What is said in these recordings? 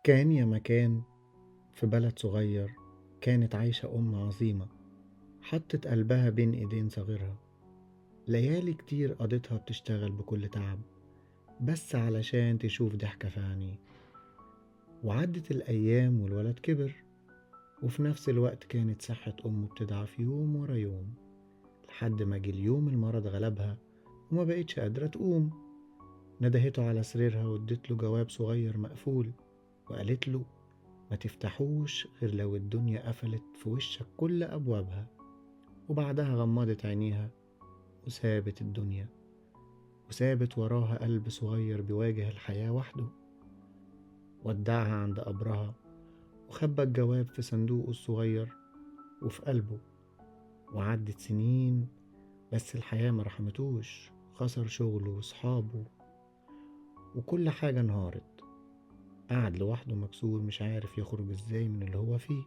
كان يا مكان في بلد صغير كانت عايشة أم عظيمة، حطت قلبها بين إيدين صغيرها. ليالي كتير قضتها بتشتغل بكل تعب بس علشان تشوف ضحكة في عينيه. وعدت الأيام والولد كبر، وفي نفس الوقت كانت صحة أمه بتضعف يوم ورا يوم، لحد ما جه اليوم المرض غلبها وما بقتش قادرة تقوم. ندهته على سريرها وادت له جواب صغير مقفول وقالت له ما تفتحوش غير لو الدنيا قفلت في وشك كل أبوابها. وبعدها غمضت عينيها وسابت الدنيا، وسابت وراها قلب صغير بيواجه الحياة وحده. ودعها عند قبرها وخبى الجواب في صندوقه الصغير وفي قلبه. وعدت سنين بس الحياة ما رحمتوش، خسر شغله وصحابه وكل حاجة انهارت. قعد لوحده مكسور مش عارف يخرج ازاي من اللي هو فيه.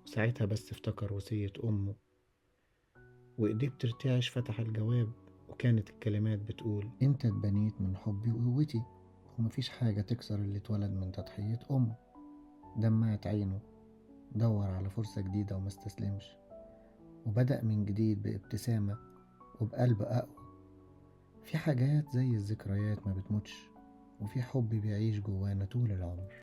وساعتها بس افتكر وصية أمه، وإيديه بترتعش فتح الجواب، وكانت الكلمات بتقول: انت اتبنيت من حبي وقوتي، ومفيش حاجة تكسر اللي اتولد من تضحية أم. دمعت عينه، دور على فرصة جديدة وما استسلمش، وبدأ من جديد بابتسامة وبقلب أقوى. في حاجات زي الذكريات ما بتموتش، وفي حب بيعيش جوانا طول العمر.